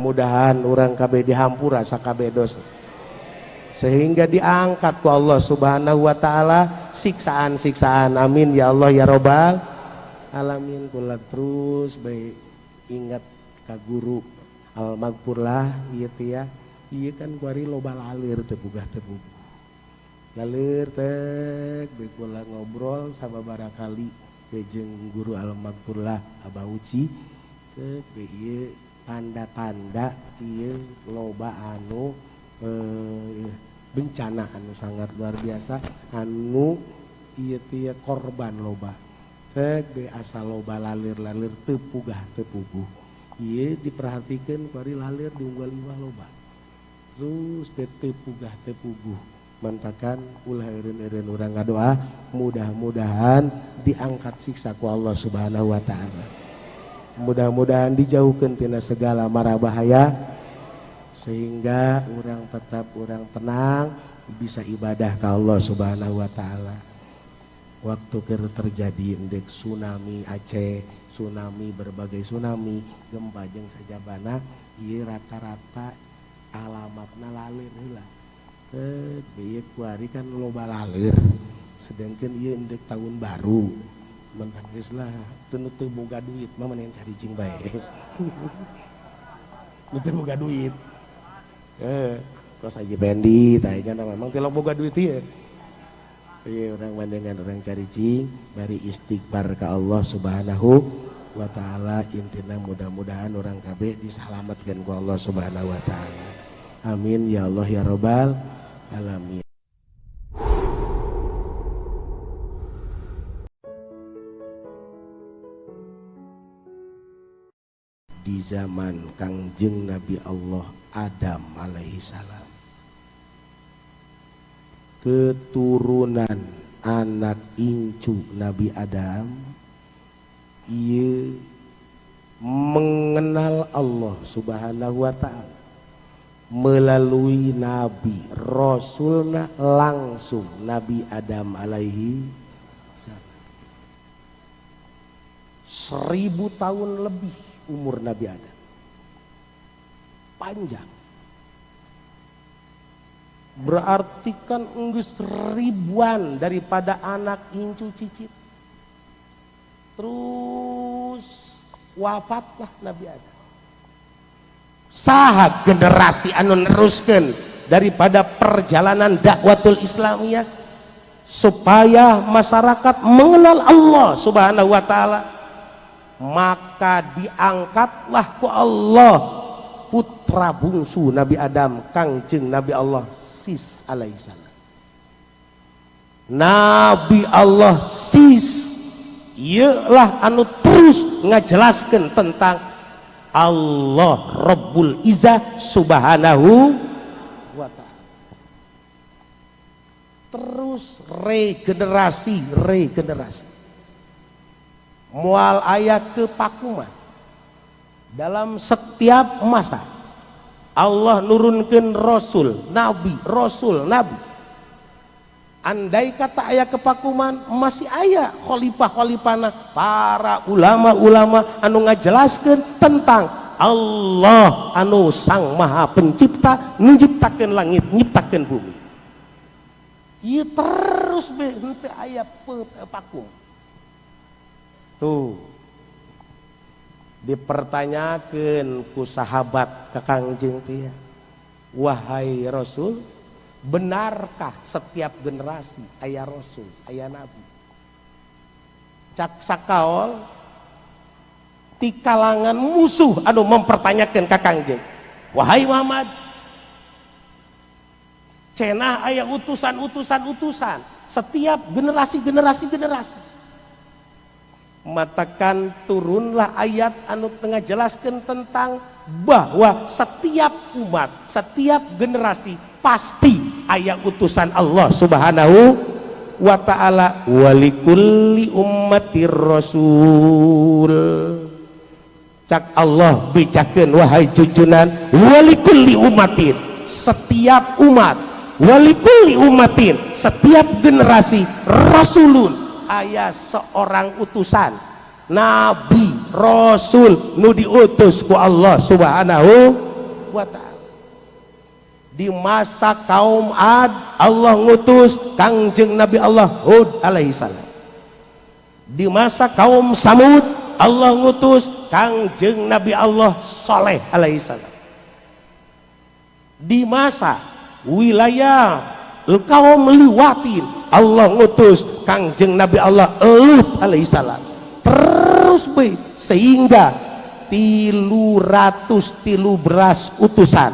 Mudahan urang kabeh dihampura sakabeh dosa sehingga diangkat ku Allah Subhanahu wa taala siksaan-siksaan. Amin ya Allah ya robbal alamin. Kula terus bae ingat ka guru al magfurlah ieu teh ya. Ieu kan kuari loba lalir teu pugah teu puguh. Lalir teh bae kula ngobrol sababaraha kali jeung guru al magfurlah Abah Uci teh ieu tanda-tanda ieu loba anu bencana anu sangat luar biasa anu ieu teh korban loba teh be asa loba lalir-lalir teu pugah teu puguh. Ieu diperhatikeun kuari lalir di unggal imah loba terus be teu pugah teu puguh. Mantakan ulah eureun-eureun urang ngadoa mudah-mudahan diangkat siksa ku Allah Subhanahu wa taala. Mudah-mudahan dijauhkan tina segala mara bahaya sehingga orang tetap orang tenang bisa ibadah ke Allah Subhanahu wa taala. Waktu keur terjadi endek tsunami Aceh, tsunami berbagai tsunami, gempa jeung sajabana, ieu rata-rata alamatna lalir heula. Teu ieu kuari kan loba lalir. Sedangkan ieu endek tahun baru. Mentang geus lah teu teu boga duit mah mending cari cing bae. Nu teu boga duit. Kos aja bendi tah nya memang teu boga duit ieu. Ieu urang mandengan urang cari cing bari istighfar ka Allah Subhanahu wa taala. Intina mudah-mudahan urang kabeh disalametkeun ku Allah Subhanahu wa taala. Amin ya Allah ya robbal alamin. Di zaman Kangjeng Nabi Allah Adam alaihi salam, keturunan anak incu Nabi Adam ia mengenal Allah Subhanahu wa taala melalui nabi rasulna langsung Nabi Adam alaihi salam. 1000 tahun lebih umur Nabi Adam, panjang. Berarti kan enggeus ribuan daripada anak incu cicit. Terus wafatlah Nabi Adam. Saha generasi anu neruskeun daripada perjalanan dakwatul Islamiyah supaya masyarakat mengenal Allah Subhanahu wa taala, maka diangkatlah ku Allah putra bungsu Nabi Adam Kangjeng Nabi Allah Sis alaihissalam. Nabi Allah Sis ieulah anu terus ngajelaskeun tentang Allah Rabbul Izzah Subhanahu wa taala. Terus regenerasi, regenerasi. Moal aya kepakuman dalam setiap masa Allah nurunkeun rasul, nabi, rasul, nabi. Andai kata aya kepakuman masih aya khalifah-khalifahna para ulama-ulama anu ngajelaskeun tentang Allah anu sang maha pencipta nyiptakeun langit, nyiptakeun bumi. Ieu terus be henteu aya pakum. Tuh dipertanyakan ku sahabat ke Kangjeng teh, wahai Rasul, benarkah setiap generasi aya rasul, aya nabi? Cak sakaol ti kalangan musuh anu mempertanyakan ka Kangjeng, wahai Muhammad, cenah aya utusan-utusan utusan setiap generasi-generasi generasi. Matakan turunlah ayat anu tengah jelaskan tentang bahwa setiap umat, setiap generasi pasti aya utusan Allah Subhanahu wa taala. Walikulli ummatir rasul. Cak Allah bejakeun wahai cucunan, walikulli ummatin, setiap umat, walikulli ummatin, setiap generasi, rasulun, aya seorang utusan, nabi, rasul nu diutus ku Allah Subhanahu. wa ta'ala. Di masa kaum Ad Allah ngutus Kangjeng Nabi Allah Hud alaihi salam. Di masa kaum Samud Allah ngutus Kangjeng Nabi Allah Soleh alaihi salam. Di masa wilayah kaum Liwatin Allah ngutus Kangjeng Nabi Allah Lut alaihi salam. Terus be sehingga 313 utusan,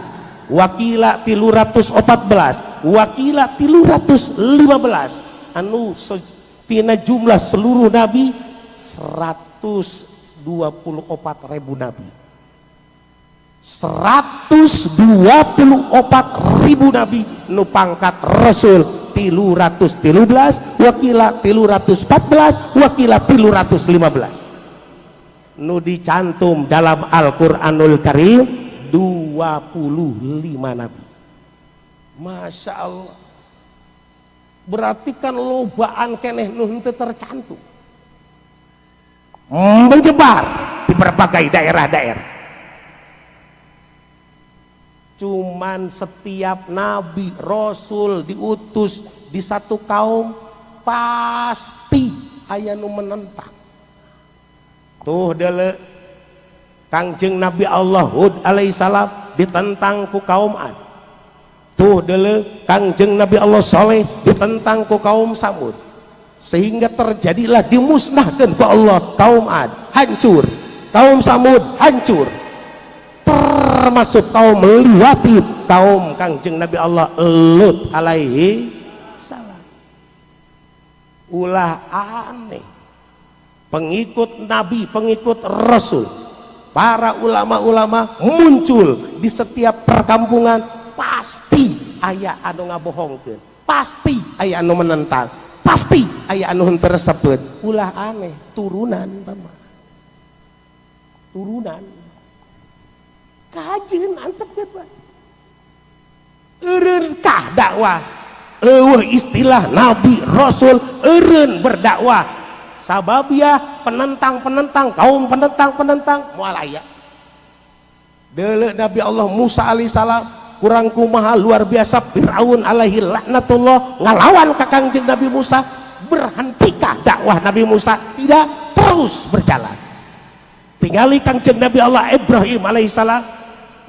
wakila 314, wakila 315, anu tina jumlah seluruh nabi 124 ribu nabi, 124 ribu nabi nu pangkat rasul 313, wakila 314, wakila 315, nu dicantum dalam Al-Quranul Karim 25 nabi. Masya Allah, berarti kan lobaan keneh nu henteu tercantum, menyebar di berbagai daerah-daerah. Cuman setiap nabi rasul diutus di satu kaum pasti aya nu menentang. Tuh dele Kangjeng Nabi Allah Hud alaihi salam ditentang ku kaum Ad. Tuh dele Kangjeng Nabi Allah Soleh ditentang ku kaum Samud, sehingga terjadilah dimusnahkan ku Allah. Kaum Ad hancur, kaum Samud hancur, termasuk kaum Liwati, kaum Kangjeng Nabi Allah Lut alaihi salam. Ulah aneh, pengikut nabi, pengikut rasul, para ulama-ulama muncul di setiap perkampungan pasti aya anu ngabohongkeun, pasti aya anu menentang, pasti aya anu henteu resepeun. Ulah aneh, turunan mah turunan kajeun antep kitu. Eureun kah dakwah? Eueuh istilah nabi rasul, eureun berdakwah. Sababia penentang-penentang, kaum penentang-penentang moal aya. Deuleu Nabi Allah Musa alaihissalam kurang kumaha luar biasa, Fir'aun alaihi laknatullah ngalawan ka Kangjeng Nabi Musa. Berhentikah dakwah Nabi Musa? Tidak, terus berjalan. Tingali Kangjeng Nabi Allah Ibrahim alaihissalam,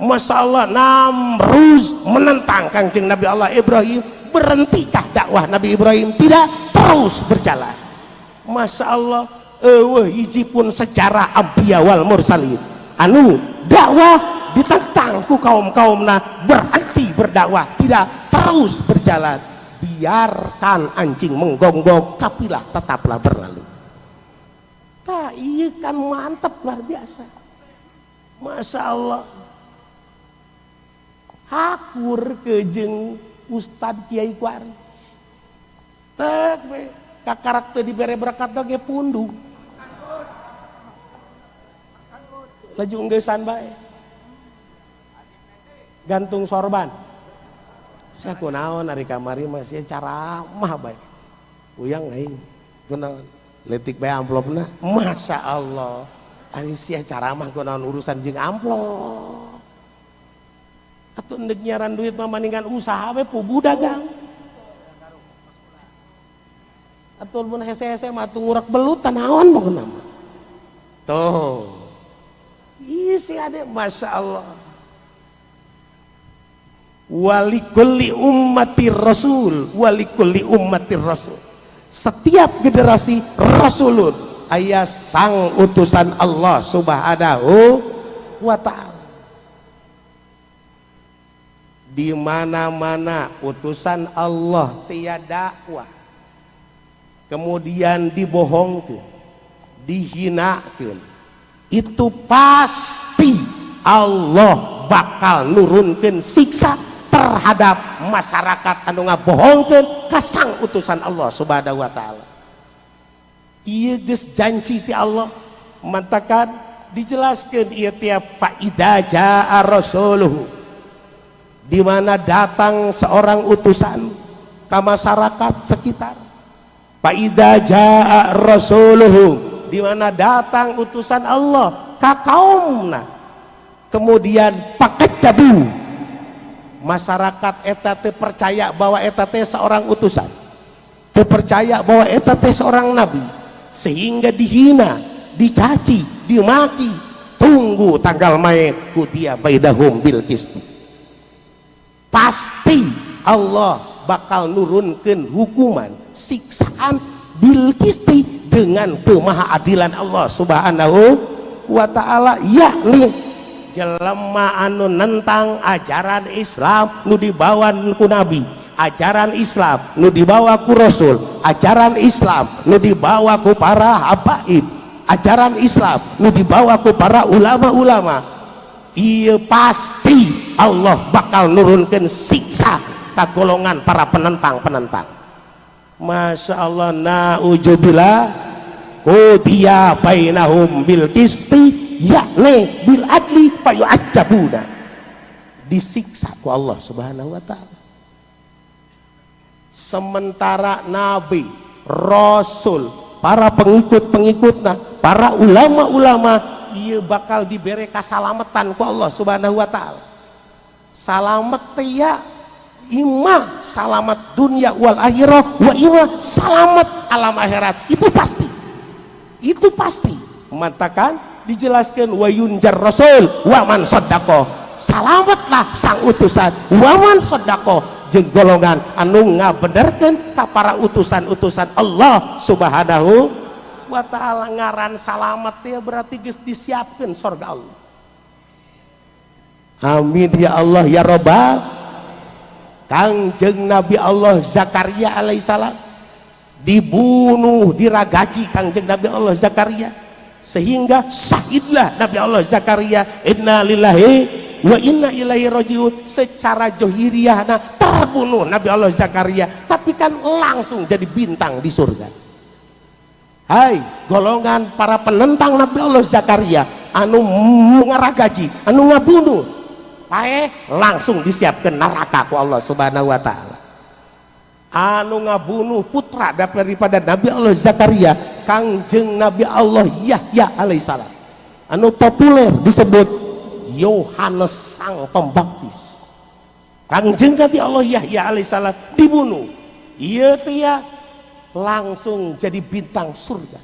Masya Allah, Namruz menentang Kangjeng Nabi Allah Ibrahim. Berhentikah dakwah Nabi Ibrahim? Tidak, terus berjalan. Masya Allah, eueuh hiji pun sejarah anbiya wal mursalin anu dakwah ditentang ku kaum-kaumna berhenti berdakwah. Tidak, terus berjalan. Biarkan anjing menggonggong, kafilah tetaplah berlalu. Tak iya kan, mantap luar biasa. Masya Allah, akur kejeng Ustad Kiai kuari tek we kakarak teu dibere berkat ge pundung laju enggesan bae gantung sorban. Sia kunaon ari kamari mah sia caramah bae, uyang aing kunaon letik bae amplopna. Masya Allah, ari sia caramah kunaon urusan jeung amplop? Atuh endek nyiaran duit mah maningan usaha we, pugu dagang. Atuh mun hese-hese mah atuh ngurak belut naon pokona mah. Tuh ih si ade, Masya Allah. Walikulli ummati rasul, walikulli ummati rasul. Setiap generasi rasulun, ayah sang utusan Allah Subhanahu wa ta'ala. Di mana-mana utusan Allah tiada dakwah kemudian dibohongkan, dihinakan, itu pasti Allah bakal nurunkan siksa terhadap masyarakat anu ngabohongkeun ka sang utusan Allah Subhanahu wa taala. Ieu geus janji ti Allah, mantakan dijelaskeun ieu tiap faida jaa rasuluhu, di mana datang seorang utusan ke masyarakat sekitar. Faida jaa rasuluhu, di mana datang utusan Allah ka kaumna. Kemudian pakadzabu, masyarakat eta teh percaya bahwa eta teh seorang utusan, teu percaya bahwa eta teh seorang nabi, sehingga dihina, dicaci, dimaki. Tunggu tanggal main, qudiya bainahum bil qisti, pasti Allah bakal nurunkan hukuman siksaan bil qisti dengan kemahaadilan Allah Subhanahu wa Ta'ala, yakni jelema anu nentang ajaran Islam nu dibawa ku nabi, ajaran Islam nu dibawa ku Rasul, ajaran Islam nu dibawa ku para habaib, ajaran Islam nu dibawa ku para ulama-ulama, iya pasti Allah bakal nurunkan siksa ke golongan para penentang-penentang. Masya Allah, na'udzubillah. Qudiya bainahum bil qisti, yakni bil adli, fayu'adzabuna, disiksa ku Allah Subhanahu wa Ta'ala. Sementara nabi, rasul, para pengikut-pengikutna, para ulama-ulama, iya bakal diberi keselamatan ku Allah Subhanahu wa Ta'ala. Salamet ya ima salamat dunia wal akhirah wa ima salamat alam akhirat, itu pasti, itu pasti. Matakan dijelaskan wa yunjar rasul wa man saddaqo, salamatlah sang utusan, wa man saddaqo, jeung golongan anu ngabenerkeun ka para utusan-utusan Allah Subhanahu wa Ta'ala. Ngaran salamat ya berarti geus disiapkeun sorga Allah. Amin ya Allah ya robbal. Kangjeng Nabi Allah Zakaria alaihissalam dibunuh, diragaji Kangjeng Nabi Allah Zakaria, sehingga syahidlah Nabi Allah Zakaria. Innalillahi wa inna ilaihi rajiun. Secara johiriah nah, terbunuh Nabi Allah Zakaria, tapi kan langsung jadi bintang di surga. Hai golongan para penentang Nabi Allah Zakaria anu ngaragaji, anu ngabunuh, paeh langsung disiapkan neraka ku Allah Subhanahu wa Ta'ala. Anu ngabunuh putra daripada Nabi Allah Zakaria, Kangjeng Nabi Allah Yahya alaihissalam, anu populer disebut Yohanes sang Pembaptis, Kangjeng Nabi Allah Yahya alaihissalam dibunuh, iya tia langsung jadi bintang surga.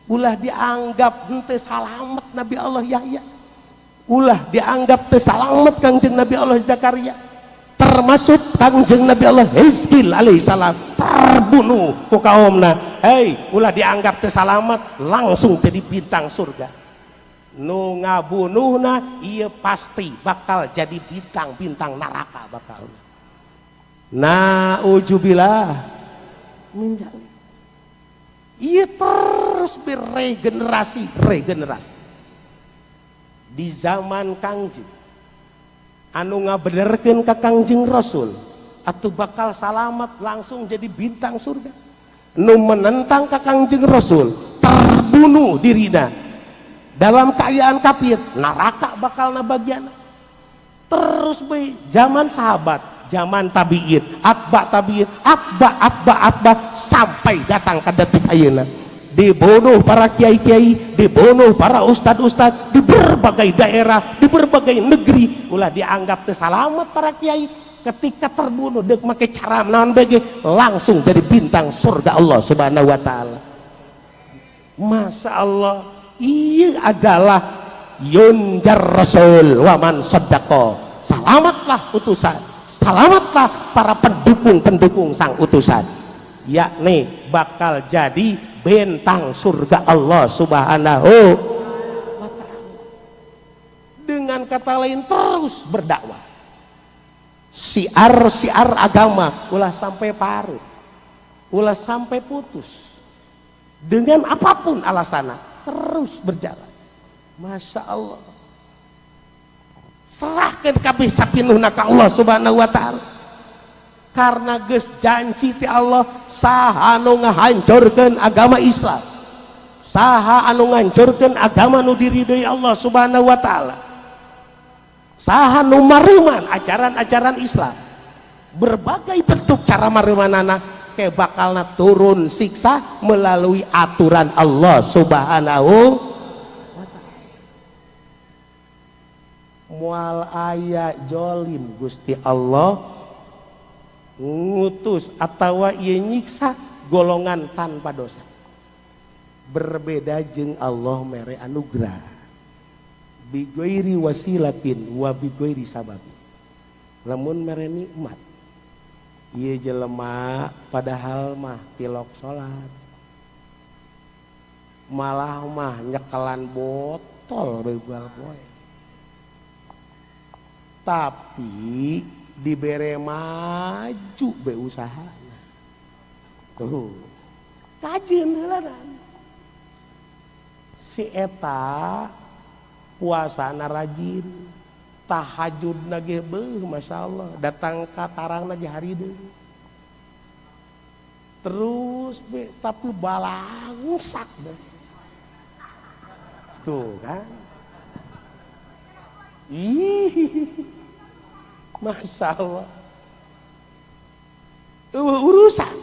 Ulah dianggap henteu salamet Nabi Allah Yahya, ulah dianggap teu salamet Kangjeng Nabi Allah Zakaria, termasuk Kangjeng Nabi Allah Hizkil alaihissalam terbunuh ku kaumna. Hei, ulah dianggap teu salamet, langsung jadi bintang surga. Nu ngabunuhna iya pasti bakal jadi bintang-bintang neraka bakal. Na'udzubillah min dzalik. Iya terus beregenerasi, regenerasi. Di zaman Kangjeng anu ngabenerkeun ka Kangjeng Rasul atau bakal salamat langsung jadi bintang surga. Nu menentang ka Kangjeng Rasul terbunuh dirina dalam keadaan kafir, neraka bakal bagian. Terus be zaman sahabat, zaman tabiin, atba tabiin, atba atba atba, sampai datang ke detik ayeuna, dibunuh para kiai-kiai, dibunuh para ustad-ustad di berbagai daerah, di berbagai negeri. Ulah dianggap teu salamet para kiai, ketika terbunuh dek make cara naon bege langsung jadi bintang surga Allah Subhanahu wa Ta'ala. Masya Allah, iya adalah yunjar rasul wa man saddaqo, selamatlah utusan, selamatlah para pendukung-pendukung sang utusan, yakni bakal jadi bintang surga Allah Subhanahu wa Ta'ala. Dengan kata lain, terus berdakwah, siar-siar agama ulah sampai parut, ulah sampai putus, dengan apapun alasannya terus berjalan. Masya Allah, serahkan kabeh sapinuhna ka Allah Subhanahu wa Ta'ala, karena geus janji ti Allah, saha anu ngahancurkeun agama Islam, saha anu ngahancurkeun agama nu diridhoi Allah Subhanahu wa Ta'ala, saha nu mareuman ajaran-ajaran Islam, berbagai bentuk cara mareumanana, ke bakalna turun siksa melalui aturan Allah Subhanahu wa Ta'ala. Moal aya jolim Gusti Allah ngutus atawa ieu nyiksa golongan tanpa dosa. Berbeda jeung Allah mere anugerah. Bigoiri wasilatin wa bigoiri sababin. Lamun mere nikmat ieu jelema padahal mah tilok salat. Malah mah nyekelan botol begal poe. Tapi dibere maju be usahana. Tuh. Kajeun heula. Si eta puasana rajin, tahajudna ge beuh masyaallah, datang ka tarangna ge harideung. Terus be, tapi balangsak be. Tuh kan. Ih. Masya Allah. Urusan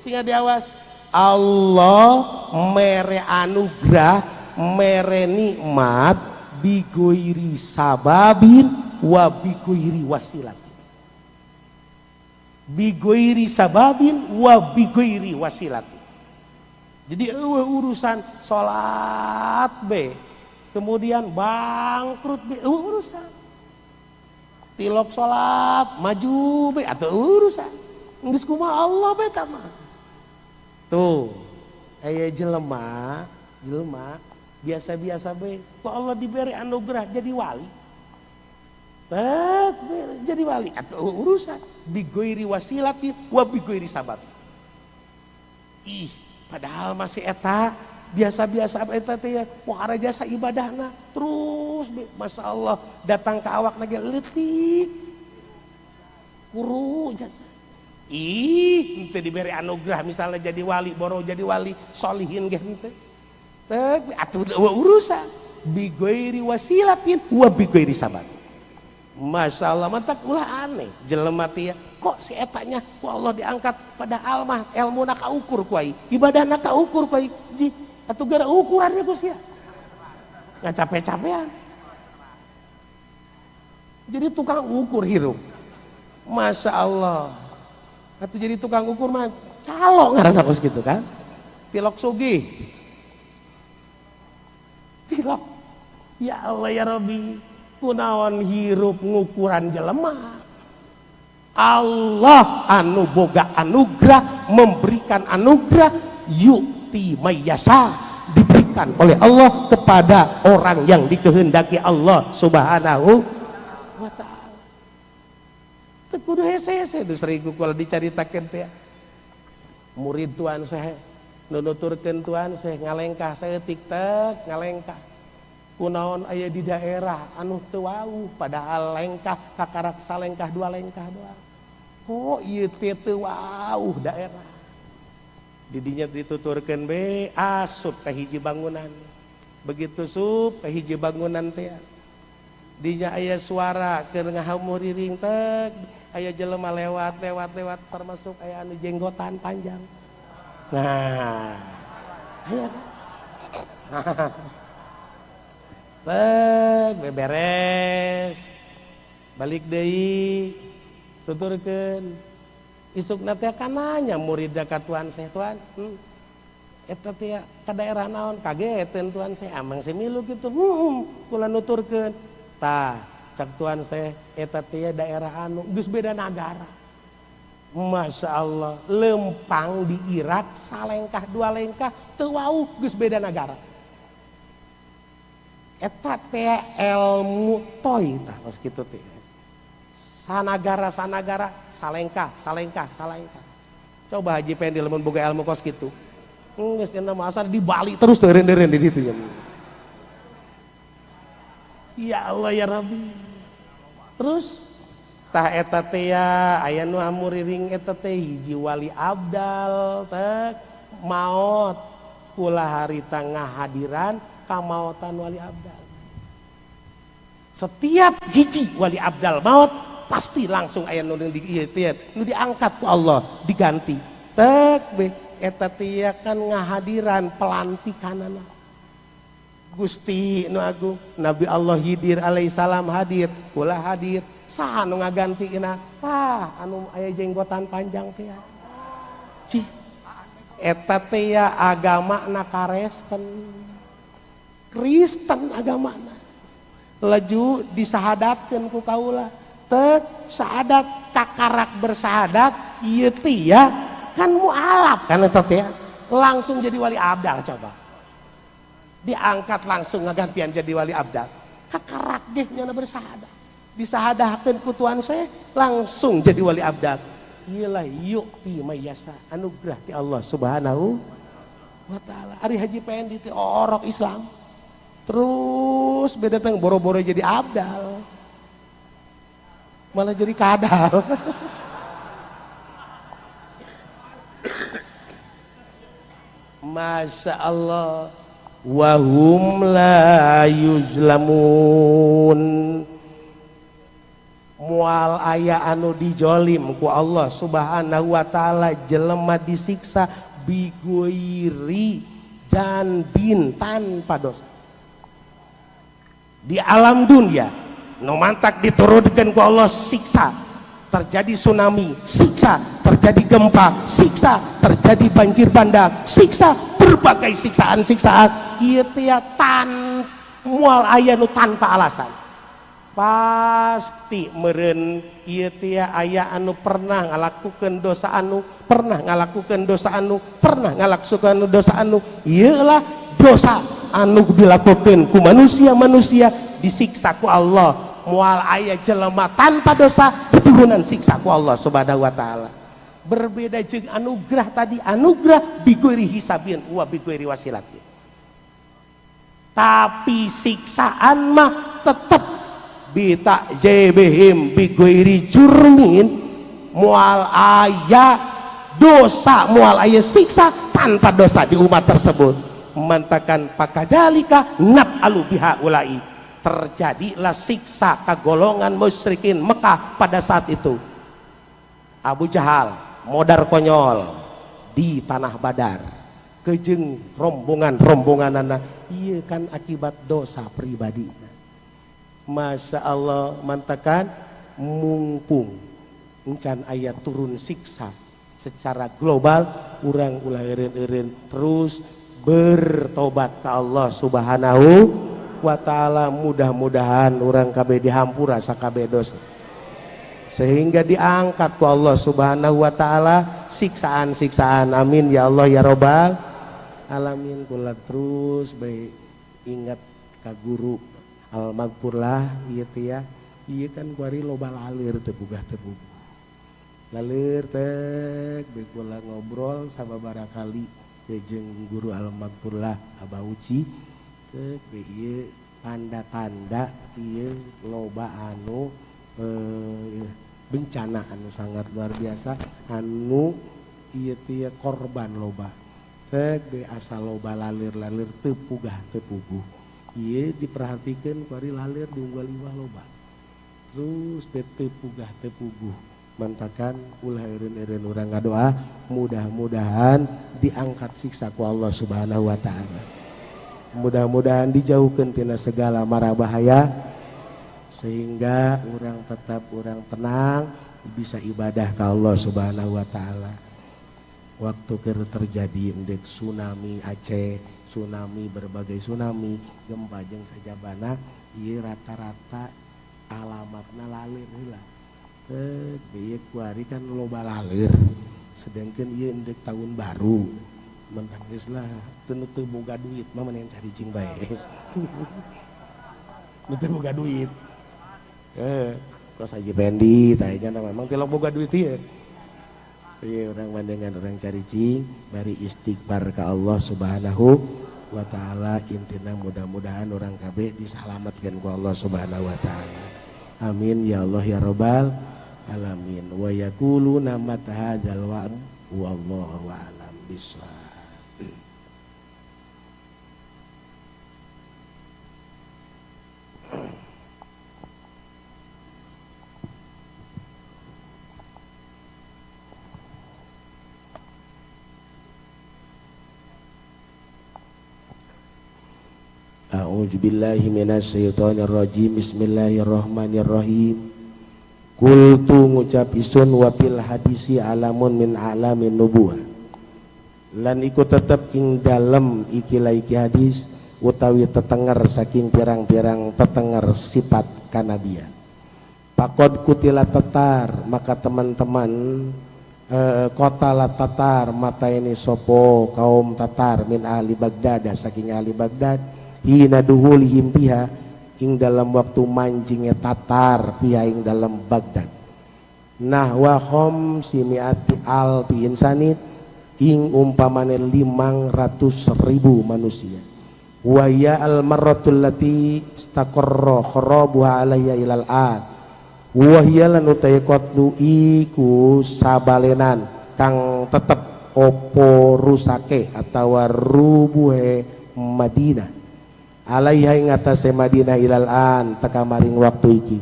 sehingga diawas Allah mere anugerah, mere nikmat bigoiri sababin wa bigoiri wasilat. Bigoiri sababin wa bigoiri wasilat. Jadi urusan salat be, kemudian bangkrut be, urusan. Tilok salat maju be atau urusan. Geus kumaha Allah be tah mah. Tuh, aya jelema, jelema biasa-biasa be, ku Allah diberi anugerah jadi wali. Tek jadi wali atau urusan bigoiri wasilati wa bigoiri sabab. Ih, padahal masih eta biasa-biasa eta teh ya, muhara jasa ibadahna terus be, masya Allah datang ke awak lagi leutik kuru jasa. Ih, henteu diberi anugerah misalnya jadi wali, boro jadi wali solihin ge henteu. Tek atuh urusan bigoiri wasilatin wa bigoiri sabab. Masya Allah, mantak ulah aneh jelema teh ya, kok si etanya ku Allah diangkat padahal mah elmuna kaukur ku ai, ibadahna kaukur ku ai, ji atuh gara ukurannya ku sia. Nggak capek-capean. Jadi tukang ukur hirup. Masya Allah. Atuh jadi tukang ukur mah calo ngaranna kos kitu kan. Tilok sugih. Tilok. Ya Allah ya Rabbi. Kunaon hirup ngukuran jelema. Allah anu boga anugerah, memberikan anugerah yu'ti mayyasa, diberikan oleh Allah kepada orang yang dikehendaki Allah Subhanahu wa ta'ala. Teu kudu hese-hese nu serigu kalau dicaritakeun teh. Murid tuan saya nu nuturkeun tuan saya ngalengkah saeutik tek ngalengkah. Kunaon aya di daerah anu teu wauh padahal lengkah kakarak salengkah dua lengkah doang. Kok ieu teh teu wauh daerah. Didinya dituturkeun be asup ka hiji bangunan. Begitu sup ka hiji bangunan teh. Dinya aya suara keur ngahamuriring tek, aya jelema lewat lewat lewat termasuk aya anu jenggotan panjang. Nah, aya. Bek, beberes. Balik deui tuturkeun. Isukna teh kananya muridna ka tuan seh tuan. Eta teh ka daerah naon kageteun tuan seh amang semilu kitu. Kula nuturkeun. Tah, cak tuan seh eta teh daerah anu geus beda nagara. Masya Allah, lempang di Irak salengkah dua lengkah teu wauh geus beda nagara. Eta teh ilmu toy tah kos kitu teh. Sanagara sanagara salengkah salengkah salengkah. Coba Haji Pendi lamun boga ilmu kos kitu. Geus cenah mah asal di Bali terus teu eureun-eureun di ditu nya. Ya Allah ya Rabbi. Terus tah eta teh ya aya nu amuriring eta teh hiji wali abdal teh maot kula harita ngahadiran kamaotan wali abdal. Setiap hiji wali abdal maot pasti langsung aya nu di ieu teh nu diangkat ku Allah diganti. Tek be eta teh kan ngahadiran pelantikanana. Gusti nu agung Nabi Allah Khidir alaihissalam hadir kula hadir saha nu ngagantina tah anu aya jenggotan panjang teh cih eta teh ya agamana karesten Kristen agamana laju disahadatkeun ku kaula tek sahadat takarak bersahadat ieu teh ya kan mualaf kan eta teh langsung jadi wali abdal coba diangkat langsung ngagantian jadi wali abdal kakarak deh nyana bersahadat disahadahkeun ku tuan saya langsung jadi wali abdal iyalah yu'ti mayasa anugerah ti Allah Subhanahu wa taala. Ari Haji Pendi teh orok Islam terus beda teng boro-boro jadi abdal malah jadi kadal. Masya Allah. Wahum la yuzlamun mual aya anu dijolim ku Allah Subhanahu wa taala jelema disiksa bigoiri janbin tanpa dosa di alam dunia nu mantak diturunkan ku Allah siksa terjadi tsunami siksa terjadi gempa siksa terjadi banjir bandang siksa berbagai siksaan-siksaan ieu teh tan moal aya nu tanpa alasan pasti meureun ieu teh aya anu pernah ngalakukeun dosa anu pernah ngalakukeun dosa anu pernah ngalakukeun dosa anu ieu lah dosa anu dilakukeun ku manusia-manusia disiksa ku Allah moal aya jelema tanpa dosa keturunan siksa ku Allah Subhanahu wa taala. Berbeda jeung anugerah tadi anugerah bighairi hisabin wa bighairi wasilatin tapi siksaan mah tetep bitakjebihim bighairi jurmin moal aya dosa moal aya siksa tanpa dosa di umat tersebut mantakan pakadalika naf'alu biha ulai terjadilah siksa kagolongan musyrikin Mekah pada saat itu. Abu Jahal modar konyol di tanah Badar kejeng rombongan-rombonganana iya kan akibat dosa pribadi. Masya Allah mantakan mumpung encan ayat turun siksa secara global urang ulah eureun-eureun terus bertobat ke Allah Subhanahu wa taala mudah-mudahan urang kabeh dihampura sakabeh dosa sehingga diangkat ku Allah Subhanahu wa taala siksaan-siksaan. Amin ya Allah ya robbal alamin. Kula terus bae ingat ka guru al-maghfurlah ieu teh ya ieu kan kuari loba lalir teu bugah teu buguh lalir teh bae kula ngobrol sababaraha kali jeung guru al-maghfurlah Abah Uci teh bae ieu tanda-tanda ieu loba anu bencana anu sangat luar biasa anu ieu teh korban loba teh asa loba lalir-lalir teu pugah teu puguh ieu diperhatikeun kuari lalir di unggal iwah loba terus teu pugah teu puguh mantakan ulah eureun-eureun urang ngadoa mudah-mudahan diangkat siksa ku Allah Subhanahu wa taala mudah-mudahan dijauhkeun tina segala mara bahaya sehingga orang tetap orang tenang bisa ibadah ke Allah Subhanahu wa taala. Waktu keur terjadi endek tsunami Aceh, tsunami berbagai tsunami, gempa jeung sajabana ieu rata-rata alamatna lalir heula. Teu ieu kuari kan loba lalir. Sedangkan ieu endek tahun baru. Mentang geus lah teu teu boga duit mah mending cari cing bae. Nu teu boga duit. Kos Haji Pendi tanya memang tilok boga duit ieu. Ieu urang mandengan urang cari cing bari istighfar ka Allah Subhanahu wa taala intina mudah-mudahan urang kabeh disalametkeun ku Allah Subhanahu wa taala. Amin ya Allah ya robbal alamin. Wa yaquluna mata hadzal wa'd wallahu a'lam bissawab. A'udzubillahi minasyaitonirrajim. Bismillahirrahmanirrahim. Qultu ngucap isun wa fil hadisi alamun min alamin nubuwah. Lan iku tetep ing dalem ikilah iki hadis utawi tetenger saking pirang-pirang tetenger sifat kanabian. Pakod kutila tatar, maka teman-teman kota la tatar mata ini sopo kaum tatar min ahli Baghdad saking ahli Baghdad hina duhulihim biha ing dalam waktu manjingnya tatar biha ing dalam Baghdad nahwa khamsimiati alfi insanin ing umpamane 500.000 manusia wa ya al marratul lati istaqarra kharabuha alayya ilal an wa hiya lan utai qatlu iku sabalenan kang tetep opo rusake atawa rubuhe Madinah alaiha ing atase Madinah ilal an teka maring waktu iki.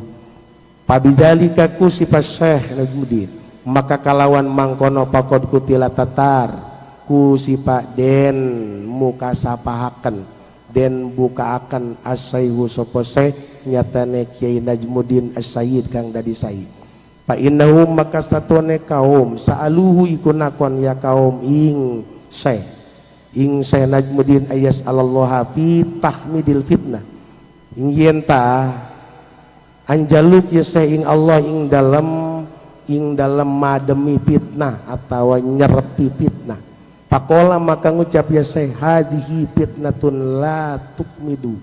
Pabizalika kusifa Syekh Najmuddin, maka kalawan mangkono pakod kutila tatar kusifa den mukasapahaken den bukaaken asaihu sapa Syekh nyatane Kiai Najmuddin As-Sayyid kang dadi sayyid. Fa innahum maka satone kaum saaluhu iku nakon ya kaum ing Syekh ing Syekh Najmuddin ayas Allah fi tahmidil fitnah ing yen ta anjaluk ya Syekh ing Allah ing dalem mademi fitnah atawa nyerepi fitnah. Pakola maka ngucap ya Syekh hadhihi fitnatun la tukmidu,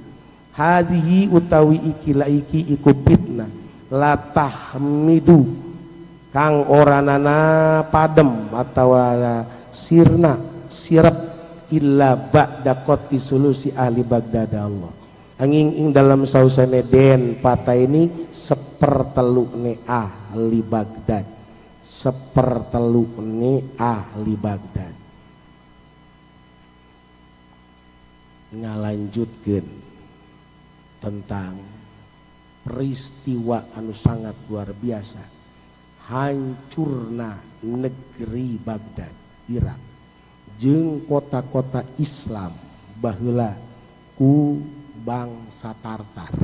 hadhihi utawi iki la iki iku fitnah la tahmidu kang ora nana padem atawa sirna sirep illa ba'da qati sulusi ahli Baghdad Allah. Angin ing dalam sausane den pata ini sepertelu ne ahli Baghdad, sepertelu ne ahli Baghdad. Ngalanjutkeun tentang peristiwa anu sangat luar biasa hancurna negeri Baghdad, Irak jeung kota-kota Islam baheula ku bangsa Tartar,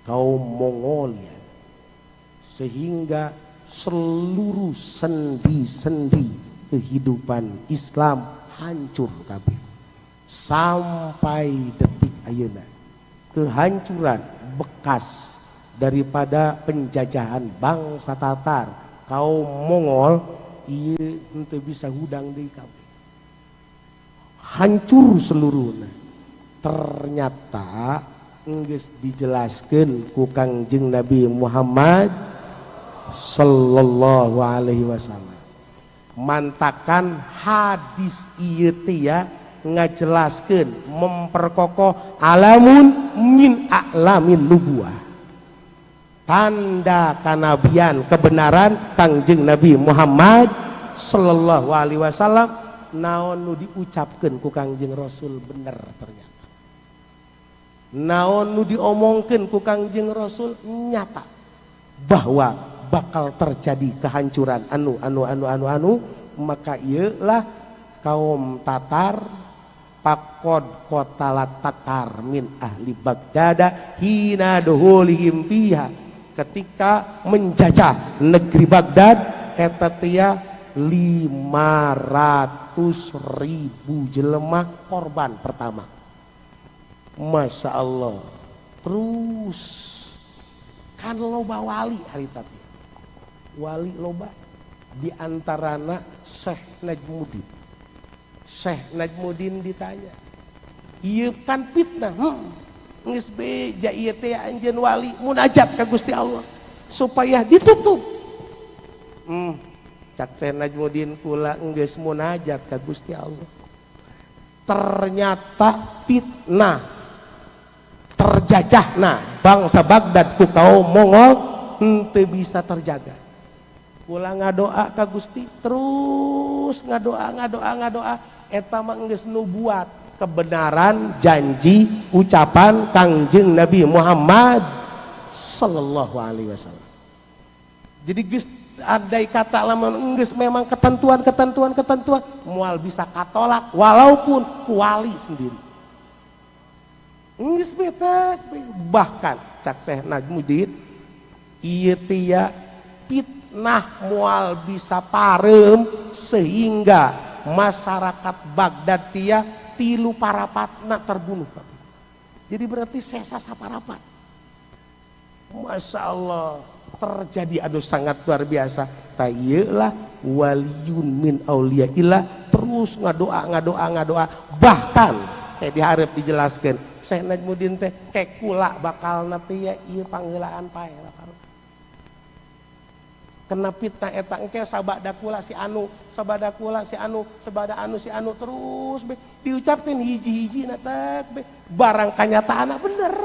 kaum Mongolia, sehingga seluruh sendi-sendi kehidupan Islam hancur kabeh sampai detik ayeuna. Kehancuran bekas daripada penjajahan bangsa Tatar, kaum Mongol, ieu henteu bisa hudang deui kabeh. Hancur seluruhna. Ternyata geus dijelaskeun ku Kangjeng Nabi Muhammad sallallahu alaihi wasallam. Mantakan hadis ieu teh ya ngajelaskeun memperkokoh alamun min a'lamin nubuwah, tanda kanabian kebenaran Kangjeng Nabi Muhammad sallallahu alaihi wasallam. Naon nu diucapkeun ku Kangjeng Rasul bener ternyata, naon nu diomongkeun ku Kangjeng Rasul nyata bahwa bakal terjadi kehancuran anu anu anu anu anu. Maka ieu lah kaum Tatar pakod kotalat Tatar min ahli Baghdad hina duhulihim fiha, ketika menjajah negeri Baghdad eta teh 500.000 jelema korban pertama. Masya Allah. Terus kan loba wali harita teh, wali loba di antarana Syekh Najmuddin. Syekh Najmuddin ditanya, ieu kan fitnah, geus beja ieu teh anjeun wali munajat ka Gusti Allah supaya ditutup. Cak Syekh Najmuddin kula geus munajat ka Gusti Allah. Ternyata fitnah terjajahna bangsa Baghdad ku kaum Mongol henteu bisa terjaga. Kula ngadoa ka Gusti terus ngadoa ngadoa ngadoa eta mah geus nubuat kebenaran janji ucapan Kangjeng Nabi Muhammad sallallahu alaihi wasallam. Jadi geus andai kata lamun geus memang ketentuan ketentuan ketentuan moal bisa katolak walaupun wali sendiri. Geus bahkan cak Syekh Najmuddin ieu teh fitnah moal bisa parem sehingga masyarakat Baghdad tia tilu parapatna terbunuh. Jadi berarti sesa saparapat. Masya Allah, terjadi aduh sangat luar biasa. Tah lah waliyun min auliyaillah terus ngadoa ngadoa ngadoa, bahkan kayak diharap dijelaskan Syekh Najmuddin teh kek kula bakal nanti ya ieu panggeulaan pae bakal kena fitnah eta engke sabada kula si anu, sabada kula si anu, sabada anu si anu, terus be diucapkeun hiji-hiji na be barang kanyataan bener.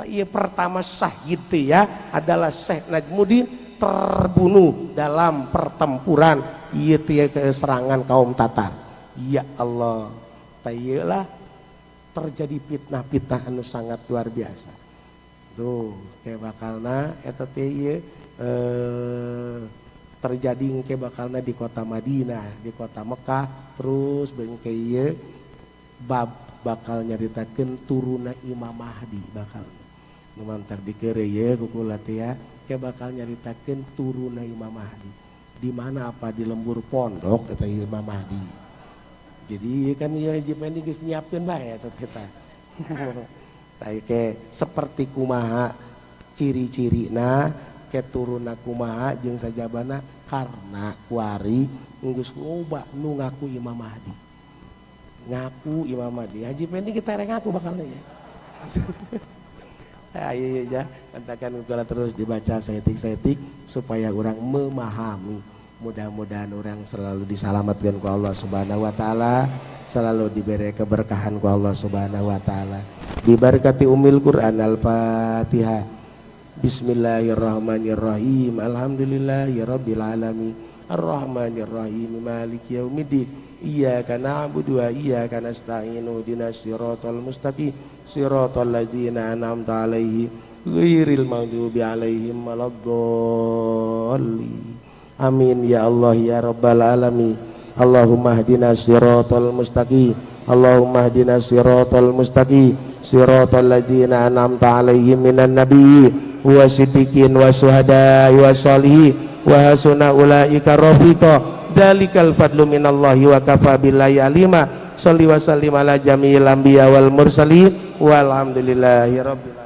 Iya, pertama syahid ya adalah Syekh Najmuddin terbunuh dalam pertempuran iya ke serangan kaum Tatar. Ya Allah, lah terjadi fitnah-fitnah anu sangat luar biasa. Tuh kayak bakalna eta teh ieu terjadi ke bakalna di kota Madinah, di kota Mekah, terus bengke ieu bab bakal nyaritakeun turuna Imam Mahdi, bakal nu mantar dikeureuy ye ku kula teh ya, ke bakal nyaritakeun turuna Imam Mahdi. Di mana, apa di lembur pondok eta Imam Mahdi. Jadi kan ieu hiji geus nyiapkeun bae eta kita. Ke seperti kumaha ciri-cirina, ke turuna kumaha jeung sajabana, karena kuari geus loba nu ngaku Imam Mahdi. Ngaku Imam Mahdi. Haji Pendi kita rek ngaku bakalnya ya. Ayo ya, katakan kula terus dibaca saeutik-saeutik supaya orang memahami. Mudah-mudahan orang selalu diselamatkan ku Allah Subhanahu wa taala, selalu diberi keberkahan ku Allah Subhanahu wa taala. Diberkati Ummul Quran. Al-Fatihah. Bismillahirrahmanirrahim. Alhamdulillahirabbil alamin. Arrahmanirrahim. Maliki yaumiddin. Iyyaka na'budu wa iyyaka nasta'in. Ihdinas siratal mustaqim. Siratal ladzina an'amta 'alaihim ghairil maghdubi 'alaihim waladdallin. Amin ya Allah ya rabbal alamin. Allahumma ihdinas siratal mustaqim. Allahumma ihdinas siratal mustaqim. Siratal ladzina an'amta 'alaihim minan nabiyyin wa siddiqin wa syuhada'i wa sholihin wa hasuna ulaika rafiqa. Dalikal fadlu minallahi wa kafa billahi alima. Shalli wa sallim ala jami'il anbiya wal mursalin, walhamdulillahi rabbil.